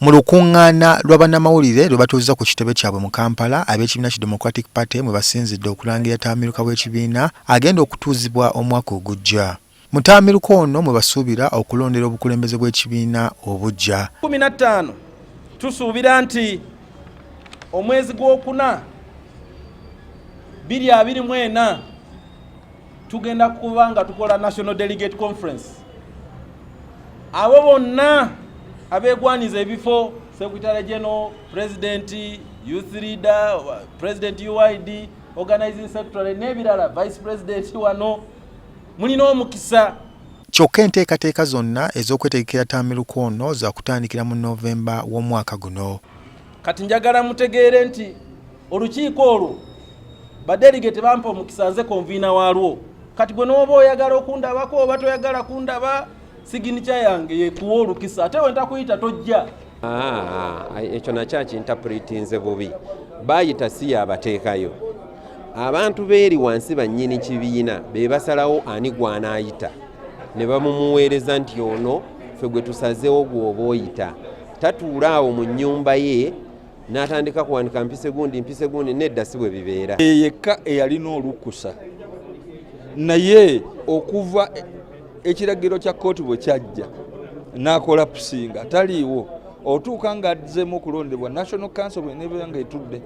Mu lukungaana lwa bannamawulire lwe batuuzizza ku kitebe kyabwe mu Kampala, ab'ekibiina ki Democratic Party mwe basinzidde okulangira ttabamiruka w'ekibiina agenda okutuuzibwa omwaka ogujja. Mu ttabamiruka ono mwe basuubira okulondera obukulembeze bw'ekibiina obuggya. 15 tusuubira nti omwezi gw'okuna 2024 tugenda kuba nga tukola National Delegate Conference. Abo bonna abeegwaniza ebifo, Secretary General, President, Youth Leader, President UYD, Organizing Secretary n'ebirala, Vice President, wano mulina omukisa. Kyokka enteekateeka zonna ez'okwetegekera ttabamiruka ono zaakutandikira mu Novemba w'omwaka guno. Kati njagala mutegeere nti olukiiko olwo badelegate bampa omukisa, nze convener waalwo. Kati gwe n'oba oyagala okundabako oba toyagala kundaba, signature yange yekuwa olukisa, ate we ntakuyita tojja. Ah, ekyo nakyo akinterpretinze bubi. Bayita si yabateekayo. Abantu beeri wansi bannyini kibiina be basalawo ani gw'anaayita ne bamumuweereza nti ono ffe gwe tusazeewo gw'oba oyita. Tatuula awo mu nnyumba ye n'atandika kuwandika mpise gundi, mpise gundi. Nedda, si bwe bibeera. Yekka eyalina olukusa, naye okuva ekiragiro kya kkooti bwe kyajja n'acollapsinga, taliiwo. Otuuka ng'azzeemu okulondebwa National Council bwenebeera nga etudde.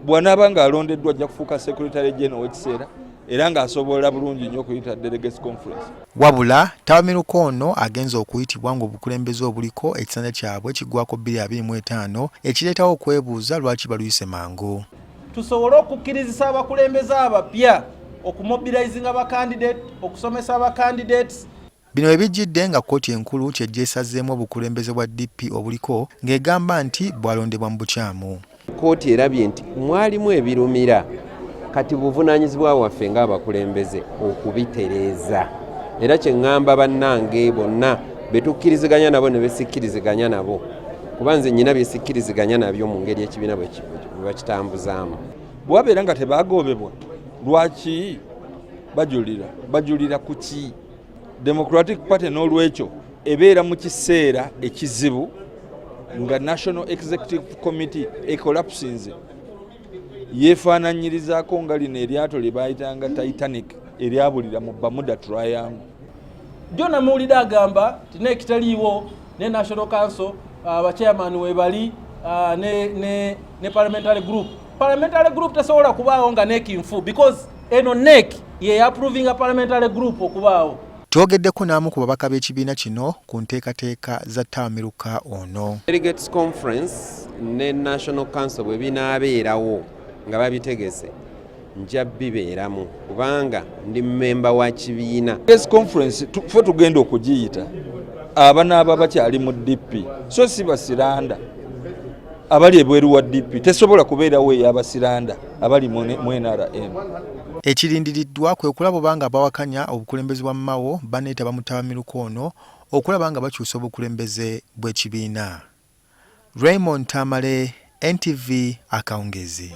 Bw'anaaba ng'alondeddwa, ajja kufuuka Secretary General w'ekiseera era ng'asobola bulungi nnyo okuyita Delegates Conference. Wabula ttabamiruka ono agenze okuyitibwa ng'obukulembeze obuliko ekisanja kyabwe kiggwako 2025, ekireetawo okwebuuza lwaki baluyise mangu. Tusobole okukkirizisa abakulembeze abapya okumobilizinga bacandidate, okusomesa abacandidates. Bino we bijjidde nga kkooti enkulu kyejja esazeemu obukulembeze bwa DP obuliko ng'egamba nti bwalondebwa mu bukyamu. Kkooti erabye nti mwalimu ebirumira, kati buvunaanyizibwa bwaffe ng'abakulembeze okubitereeza. Era kye ŋŋamba bannange bonna betukkiriziganya nabo ne besikkiriziganya nabo, kuba nze nyina byesikkiriziganya nabyo mu ngeri ekibiina bwe bakitambuzaamu. Bwe babeera nga tebagobebwa, lwaki bajulira? Bajulira ku ki? Democratic Party n'olwekyo ebeera mu kiseera ekizibu nga National Executive Committee ecollapsinze. Yeefaananyirizaako nga lino eryato lye bayitanga Titanic eryabulira mu Bermuda Triangle. Jjo namuwulidde agamba nti NEC teliiwo ne National Council, abachairman webali ne parliamentary group. Parliamentary group tesobola kubaawo nga NEC nfu, because eno NEC ye approvinga parliamentary group okubaawo. Twogeddeko n'amu ku babaka b'ekibiina kino ku nteekateeka za ttabamiruka ono. Delegates Conference ne National Council bwe binaabeerawo nga babitegese, nja bibeeramu kubanga ndi mmemba wa kibiina. Delegates Conference ffe tugenda okugiyita abanaaba bakyali mu DP, so si basiranda abali ebweru wa DP. Tesobola kubeerawo ey'abasiranda abali mu NRM. Ekirindiriddwa kwe kulaba oba nga abawakanya obukulembeze bwa Mao baneetaba mu ttabamiruka ono okulaba nga bakyusa obukulembeze bw'ekibiina. Raymond Tamale, NTV, akawungeezi.